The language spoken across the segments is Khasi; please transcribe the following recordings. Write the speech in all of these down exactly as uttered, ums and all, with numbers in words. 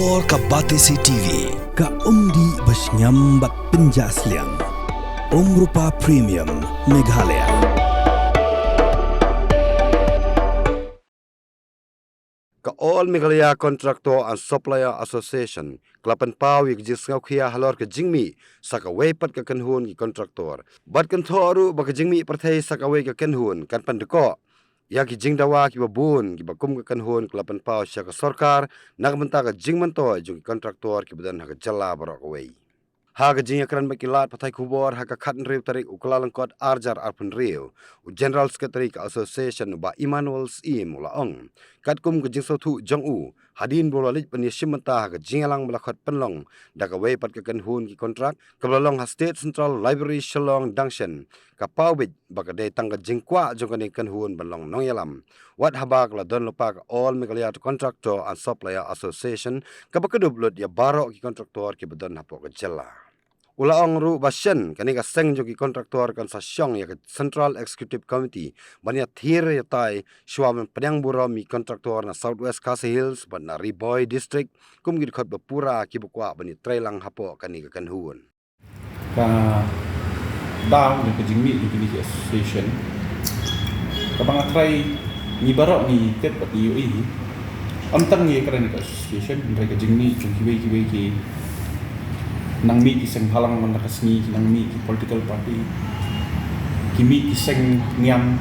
Or ka Batesi T V, ka umdih ba shngiam bad pynjah sliang. Umrupa Premium, Meghalaya. Ka All Meghalaya Contractor and Supplier Association ka la pynpaw ïa ka jingsngewkhia halor ka jingmih sa kawei pat ka kynhun ki contractor. Bad kynthoh ruh ba ka jingmih pyrthei sa kawei ka kynhun kan pyndkoh ïa ki jingdawa kiba bun kiba kum ka kynhun ka la pynpaw sha ka sorkar na ka bynta ka jingmyntoi jong ki contractor kiba don ha ka jylla baroh kawei. Ha ka jingïakren bad ki lad pathai khubor ha ka khathynriew tarik u Kyllalyngkot arhajar arphew hynriew, u General Secretary ka Association u Bah Emmanuel Syiem u la ong, katkum ka jingsngewthuh jong u, hadien ba u la leit ban ïashim bynta ha ka jingïalang ba la khot pynlong da kawei pat ka kynhun ki kontrak kaba la long ha State Central Library Shillong dang shen, ka paw beit ba ka dei tang ka jingkwah jong kane ka kynhun ban long nongïalam. Wat haba ka la don lypa ka All Meghalaya Contractor and Supplier Association kaba kdup lut ïa baroh ki contractor kiba don hapoh ka jylla. U la ong ruh ba shen kane ka seng jong ki contractor kan sa shong ïa ka Central Executive Committee ban ïathir ïatai shuwa ban pdiang burom ïa ki contractor na South West Khasi Hills bad na Ri Bhoi District kum ki dkhot ba pura kiba kwah ban ïatreilang hapoh kane ka kynhun. Ka daw jong ka jingmih jong kine ki association kaba nga trai ngi baroh ngi tip bad ngi ïohi. Ym tang ngi kren ka association, hynrei ka jingmih jong kiwei kiwei ki nongmih ki seng bhalang man la ka sngi, ki nongmih ki political party, ki mih ki seng niam.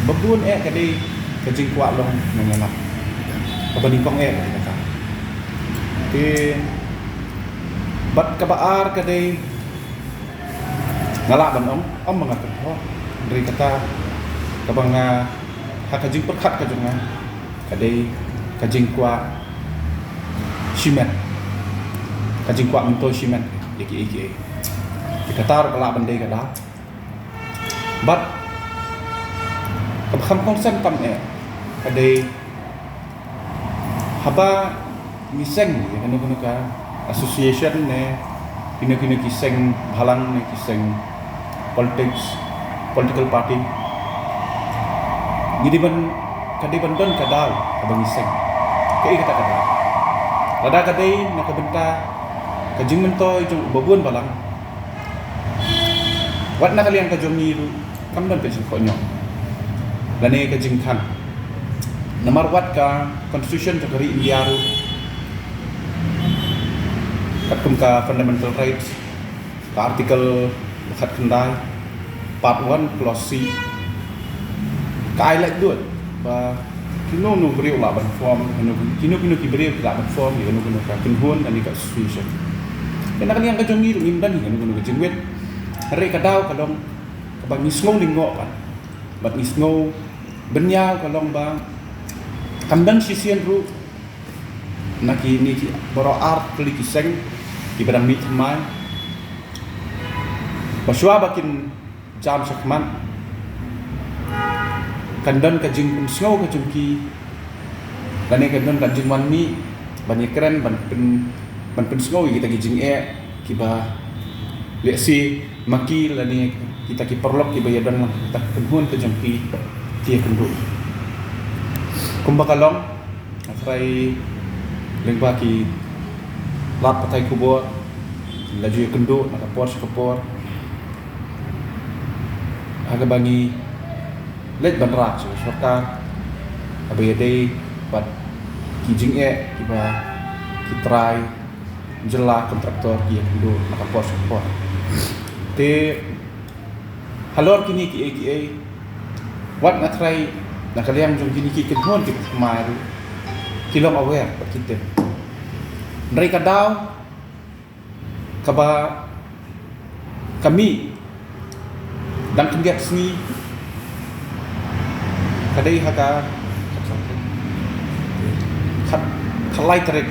Ba bun eh ka dei ka jingkwah long nongïalam. Kaba nyngkong eh ka dei kata. Te bad kaba ar ka dei nga lah ban ong, ym ba nga kynhoh. Hynrei kata kaba nga, ha ka jingpyrkhat ka jong nga, ka dei ka jingkwah shimet, ka jingkwah myntoi shimet ïa kiei kiei. Te kata ruh ka lah ban dei ka daw. Bad kaba kham kongsan tam eh ka dei haba ngi seng ïa kano kano ka association ne kino kino ki seng bhalang ne ki seng politics, political party, ngi dei ban, ka dei ban don ka daw kaba ngi seng. Kaei kata ka daw? Lada ka dei na ka bynta ka jingmyntoi jong uba bun balang, wat na ka liang ka jong ngi ruh kam don ka jingkohnguh lane ka jingthan. Namar wat ka constitution jong ka ri India ruh, katkum ka fundamental rights, ka article ba khatkhyndai, part one, clause C, ka ai laitluid ba kino kino briew lah ban form, kino kino, kino kino ki briew ki lah ban form ïa kano kano ka kynhun lane ka association. Te na ka liang ka jong ngi ruh ngim don ïa kano kano ka jingwit. Hynrei ka daw ka long kaba ngi sngew lyngngoh pat bad ngi sngew bynñiaw ka long ba kam don shisien ruh na kine ki baroh ar tylli ki seng kiba dang mih thymmai, ba shuwa ba kin jam shakhmat kan don ka jingpynsngew ka jong ki, lane kan don ka jingwan mih ban ïakren, ban pyn, ban pynsngew ïa kita ki jingeh kiba lehse ma ki lane kita ki paralok kiba ïadon lang kita ki kynhun ka jong ki ki ïakynduh. Kumba ka long, nga trai lyngba ki lad pathai khubor, la ju ïakynduh na ka por sha ka por ha kaba ngi leit ban rah sha ka sorkar haba ïadei bad ki jingeh kiba ki trai jylla, contractor ki ïakynduh na ka por sha ka por. Te halor kine kiei kiei, wat nga trai na ka liang jong kine ki kynhun kiba thymmai ruh ki long aware bad ki tip. Hynrei ka daw kaba ka mih dang khyndiat sngi ka dei ha ka khat, khatlai tarik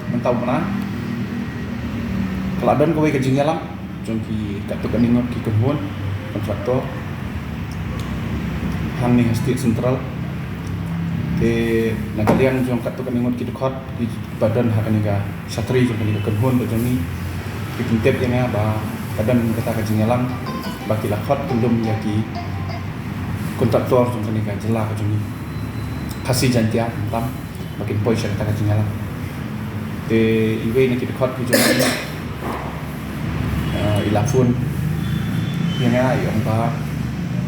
mynta u bnai. Ka la don kawei ka jingïalang jong ki katto katne ngut ki kynhun contractor hangne ha State Central. Te na ka liang jong katto katne ngut ki dkhot kiba don ha kane ka shatri jong kane ka kynhun ka jong ngi, ki pyntip ïa nga ba ka don kata ka jingïalang ba ki la khot kyndum ïa ki contractor jong kane ka jylla ka jong ngi, Khasi Jaiñtia khamtam, ba kin poi sha kata ka jingïalang. Te iwei na ki dkhot ki jong ngi, ah, i la phone ïa nga, i ong ba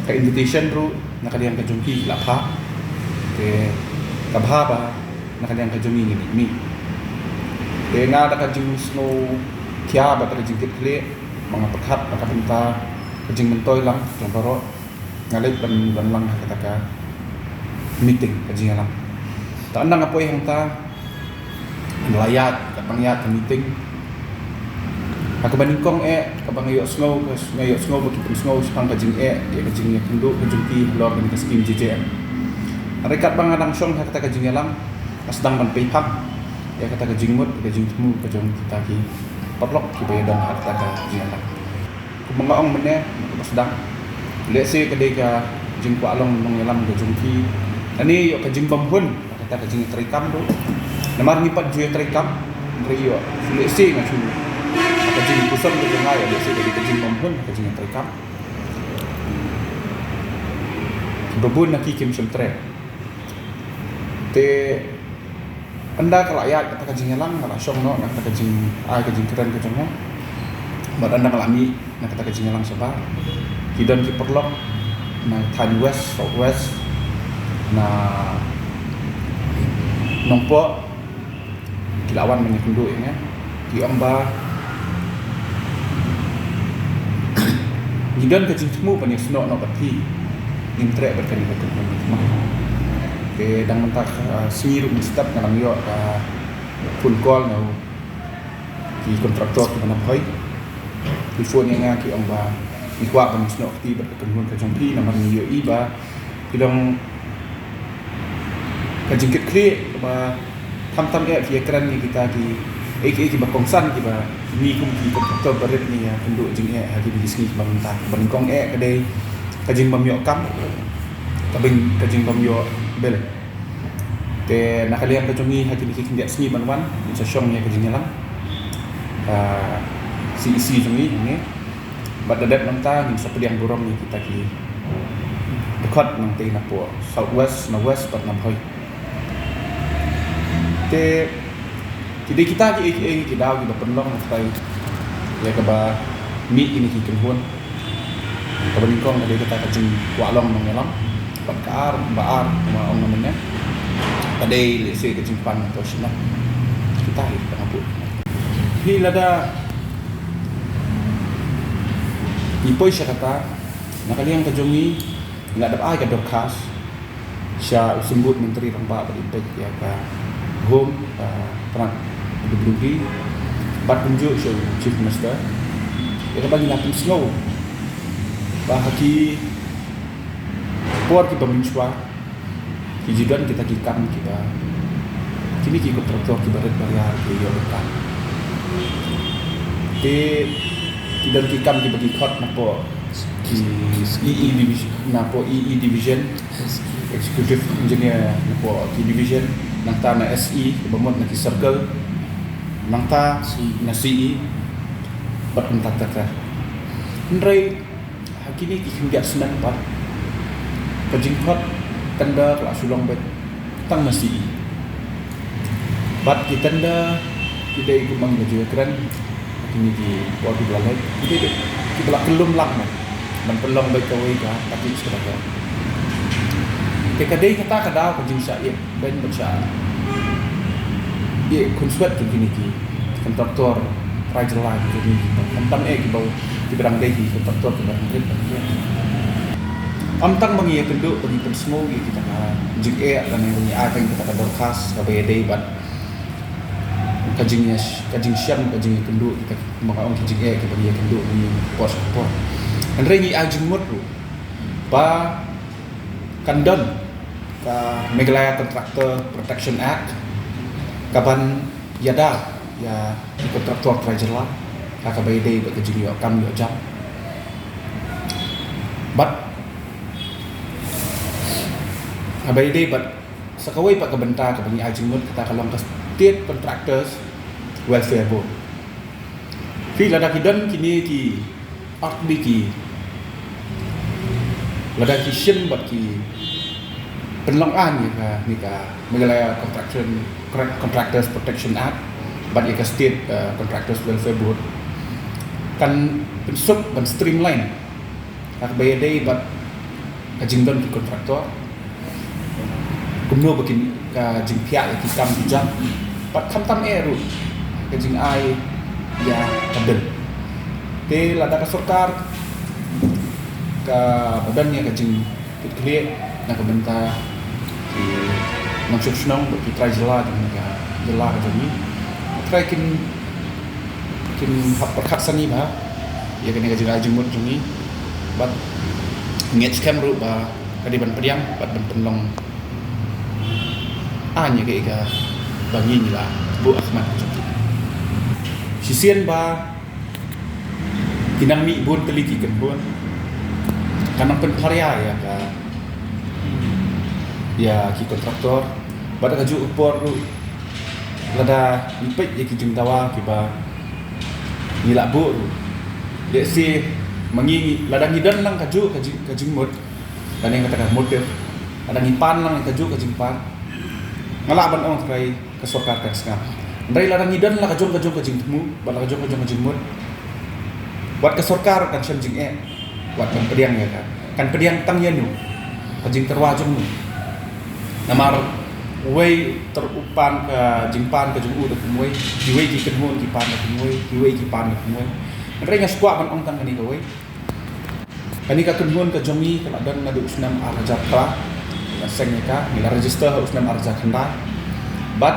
ka invitation ruh na ka liang ka jong ki i la phah. Te ka bha ba na ka liang ka jong ngi ngin ïa mih. Te nga da ka jingsngewkhia bad da ka jingkitkhlieh, ba nga pyrkhat ba ka bynta ka jingmyntoi lang jong baroh, nga leit ban, ban lang ha kata ka meeting, ka jingïalang. Te ynda nga poi hangta, nga la ïaid, katba nga ïaid ka meeting, ha kaba nyngkong eh, kaba nga ïohsngew, nga ïohsngew ba ki pynsngew shaphang ka jingeh ïa ka jingïakynduh ka jong ki halor kane ka skim J J M. Hynrei katba nga dang shong ha kata ka jingïalang, nga sdang ban peit phang ïa kata ka jingmut, ka jingthmu ka jong kita ki paralok kiba ïadon ha kata ka jingïalang. Kumba nga ong mynne, kaba sdang, lehse ka dei ka jingkwah long nongïalam ka jong ki. Lane ïoh ka jingbymhun ha kata ka jingïatreikam ruh. Namar ngi pat ju ïatreikam, hynrei ïoh, lehse nga shu, ha ka jingpuson ka jong nga ïoh, lehse ka dei ka jingbymhun ha ka jingïatreikam. Ba bun na ki kim shym treh. Te ynda ka la ïaid kata ka jingïalang, nga la shong noh na kata ka jingai ka jingkren ka jong nga. Bad ynda nga la mih na kata ka jingïalang shabar, ki don ki paralok na thaiñ West, South West, na Nongpoh, ki la wan ban ïakynduh ïa nga. Ki ong ba ngi don ka jingthmu ban ïasnoh noh bad phi. Ngim treh bad kane ka jingthmu. Te dang mynta ka, ah, sngi ruh mynstep nga dang ïoh ka phone call na u ki kontraktor kiba na Bhoi. Ki phone ïa nga ki ong ba ngi kwah ban ïasnoh kti bad ka kynhun ka jong phi namar ngi ïohi ba ki don ka jingkitkhlieh ba khamtam eh phi ïakren ïa kita ki, eh, ki, eh, kiba kongsan kiba ngi kum ki kontraktor barit ngi ïakynduh jingeh ha kine ki sngi kiba mynta. Ba nyngkong eh ka dei ka jingbym ïoh kam, ka byn, ka jingbym ïoh bill. Te na ka liang ka jong ngi ha kine ki khyndiat sngi ban wan, ngin sa shong ïa ka jingïalang, ah, C E C jong ngi hangne. Bad da dep nangta ngin sa pdiang burom ïa kita ki dkhot nangtei napoh South West, na West bad na Bhoi. Te ki dei kita ki, ki, ki daw kiba pynlong na kata ïa kaba mih kine ki kynhun. Kaba nyngkong ka dei kata ka jingkwah long nongïalam. Bad ka ar, ba ar, kumba ong mynne, ka dei lehse ka jingpang to shynna. Kita hi ka nga buh. Phi lada ngi poi sha kata, na ka liang ka jong ngi, nga dep ai ka dorkhas sha u Symbud Myntri Rangbah bad i peit ïa ka Home, ah, Prime Minister, bad kumjuh sha u Chief Minister ïa kaba ngi la pynsngew ba ha ki por kiba mynshuwa ki ju don kita ki kam kiba kine ki kontraktor kiba rit ba riar ki ïoh ban kam. Te ki don ki kam kiba ki khot napoh ki E E division, napoh E E division, executive engineer napoh ki division, nangta na S E, kiba mut na ki circle, nangta na C E, bad kumta ter ter. Hynrei ha kine ki khyndiat snem pat ka jingkhot tender ka la shu long beit tang na C E. Bad ki tender ki dei kumba ngi la ju ïakren ha kine ki por kiba la leit, ki dei kiba la kyllum lang mo ban pynlong beit kawei ka package kaba kut. Te ka dei kata ka daw ka jingshah ïeh beiñ bad shah ïeh khunswet jong kine ki kontraktor trai jylla jong ngi, khamtam eh kiba, kiba dang dei ki kontraktor kiba dang rit. Ym tang ba ngi ïakynduh ba ngi pynsngew ïa kita ka jingeh lane ba ngi ai tang kita ka dorkhas kaba ïadei bad ka jingïa, ka jingshem, ka jingïakynduh kita, kumba nga ong, ki jingeh kiba ngi ïakynduh ngi por sha por. Hynrei ngi ai jingmut ruh ba kan don ka Meghalaya Contractor Protection Act kaban ïada ïa ki kontraktor trai jylla ha kaba ïadei bad ka jingïoh kam ïoh jam. Bad haba ïadei bad sa kawei pat ka bynta kaba ngi ai jingmut, kata ka long ka State Contractors Welfare Board. Phi, lada ki don kine ki artylli ki, lada ki shim bad ki pynlong aiñ ïa kane ka Meghalaya Construction, Contractors Protection Act, bad ïa ka State, uh, Contractors Welfare Board kan pynsuk ban streamline ha kaba ïadei bad ka jingdon ki contractor, kumno ba kin ka jingphiah ïa ki kam ki jam, bad khamtam eh ruh ka jingai ïa ka bill. Te lada ka sorkar kaba don ïa ka jingkitkhlieh na ka bynta ki nongshong shnong bad ki trai jylla jong ka jylla ka jong ngi, trai kin kin hap pyrkhat sani bha ïa kane ka jingai jingmut jong ngi, bad ngeit skhem ruh ba ka dei ban pdiang bad ban pynlong aiñ ïa kaei kaba ngi ngi la buh ha khmat jong ki. Shisien ba ki nang mih bun tylli ki kynhun, ka nang pynpharia ïa ka, ïa ki contractor, bad kajuh ka por ruh lada ngi peit ïa ki jingdawa kiba ngi la buh ruh, lehse ma ngi, lada ngi don lang kajuh ka jing, ka jingmut, lane kata ka motive, lada ngi pan lang kajuh ka jingpan, nga lah ban ong trai ka sorkar kan sngap. Hynrei lada ngi don la ka jong ka jong ka jingthmu bad la ka jong ka jong ka jingmut, wat ka sorkar kan shem jingeh wat ban pdiang ïa ka, kan pdiang tang ïa no, ka jingtyrwa jong no. Namar uwei ter u pan ka jingpan ka jong u da kumwei, kiwei ki kynhun ki pan da kumwei, kiwei ki pan da kumwei. Hynrei nga sngewkwah ban ong tang kane kawei. Kane ka kynhun ka jong ngi ka la don naduh u snem ar hajar phra. La seng ïa ka, ngi la register ha u snem ar hajar khyndai. Bad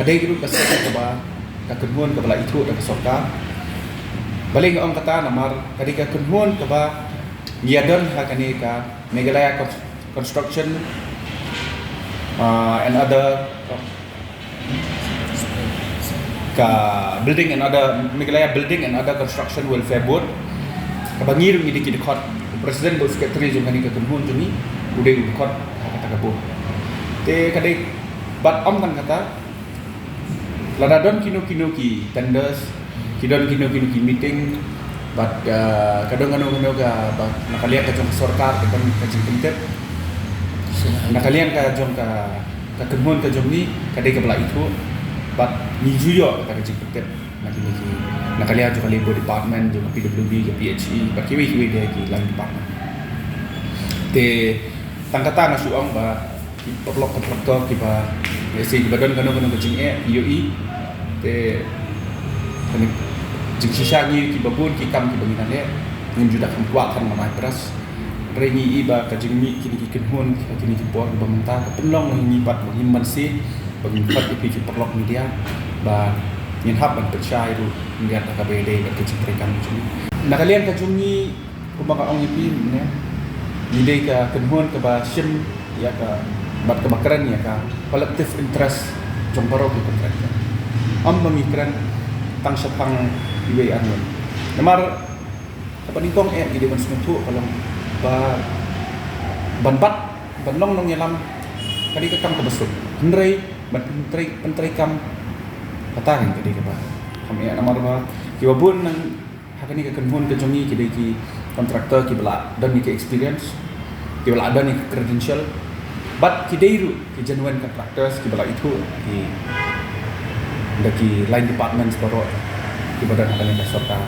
ka dei ruh ka seng kaba, ka kynhun kaba la ithuh da ka sorkar. Balei nga ong kata? Namar ka dei ka kynhun kaba ngi ïadon ha kane ka Meghalaya Cons-, Construction, uh, and Other, ka Building and Other, Meghalaya Building and Other Construction Welfare Board, kaba ngi ruh ngi dei ki dkhot. U president bad u secretary jong kane ka kynhun jong ngi u dei u dkhot ha kata ka board. Te ka dei, bad ym tang kata, lada don kino kino ki tenders, ki don kino kino ki meeting, bad, uh, ka don kano kano kaba na ka liang ka jong ka sorkar ka don ka jingpyntip, na ka liang ka jong ka, ka kynhun ka jong ngi ka dei kaba la ithuh, bad ngi ju ïoh kata ka jingpyntip na kine ki, na ka liang jong ka Labour Department, jong ka P W D, ka P H E, bad kiwei kiwei de ki line department. Te tang kata nga shu ong ba ki paralok contractor kiba, lehse kiba don kano kano ka jingeh, ïohi. Te kane jingshisha ngi kiba bun ki kam kiba ngi nang leh, ngim ju da kham kwah than ban ai press. Hynrei ngi i ba ka jingmih kine ki kynhun ha kine ki por kiba mynta ka pynlong ïa ngi pat ba ngin banse, ba ngin pat ïa phi ki paralok media ba ngin hap ban pynshai ruh, ngin ïa ta kaba ïadei bad ka jingtrei kam jong ngi. Na ka liang ka jong ngi, kumba nga ong ïa phi mynne, ngi dei ka kynhun kaba shim ïa ka, bad kaba kren ïa ka collective interest jong baroh ki contractor. Ym ba ngi kren tang shaphang iwei arngut. Namar kaba nyngkong eh ngi dei ban sngewthuh ka long ba ban bat, ban long nongïalam ka dei ka kam kaba suk. Hynrei ban pyntrei, pyntrei kam, kata ka dei kaba kham eh. Namar ba kiba bun na ha kane ka kynhun ka jong ngi ki dei ki contractor kiba la don ïa ka experience, kiba la don ïa ka credential, bad ki dei ruh ki genuine contractors kiba la ithuh ki da ki line departments baroh kiba don ha kane ka sorkar,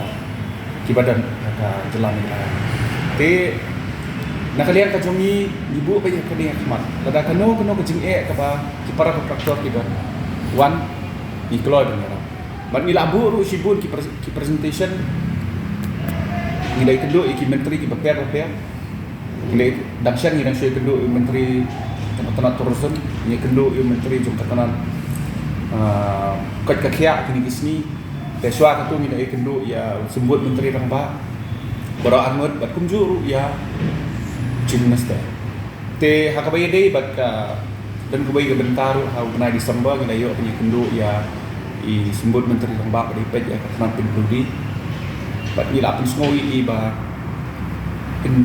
kiba don ha ka jylla Meghalaya. Te na ka liang ka jong ngi, ngi buh ba ïa kane ha khmat, lada kano kano ka jingeh kaba ki para contractor ki don, wan, ngi kloi ban ïarap. Bad ngi la buh ruh shibun ki pres-, ki presentation. Ngi la ïakynduh ïa ki myntri kiba pher bapher. Ngi la, dang shen ngi dang shu ïakynduh ïa u myntri jong ka tnat tourism, ngi ïakynduh ïa u myntri jong ka tnat, ah, koit ka khiah kine ki sngi. Te shuwa kata ngi la ïakynduh ïa u symbud myntri rangbah baroh arngut bad kumjuh ruh ïa Chief Minister. Te ha kaba ïadei bad ka, don kawei ka bynta ruh ha u bnai December ngi la ïoh ban ïakynduh ïa i symbud myntri rangbah ba dei peit ïa ka tnat P W D. Bad ngi la pynsngew ïa i ba pyn,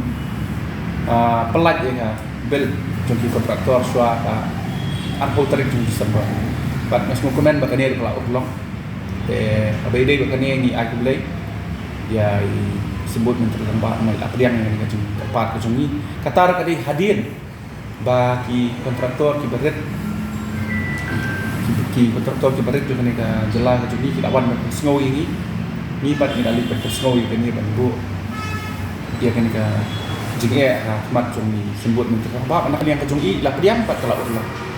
ah, pyllait ïa ka bill jong ki contractor shuwa ka arphew tarik jong December. Bad nga sngewkmen ba kane ruh ka la urlong. Te kaba ïadei bad kane ngi ai khublei ïa i symbud myntri rangbah ba i la pdiang ïa kane ka jingkyrpad ka jong ngi. Kata ruh ka dei hadien ba ki contractor kiba rit, ki, Ki contractor kiba rit jong kane ka jylla ka jong ngi ki la wan ban pynsngew ïa ngi. Ngi pat ngi la leit ban pynsngew ïa kane ban buh ïa kane ka jingeh ha khmat jong i symbud myntri rangbah, na ka liang ka jong i la pdiang pat ka la urlong.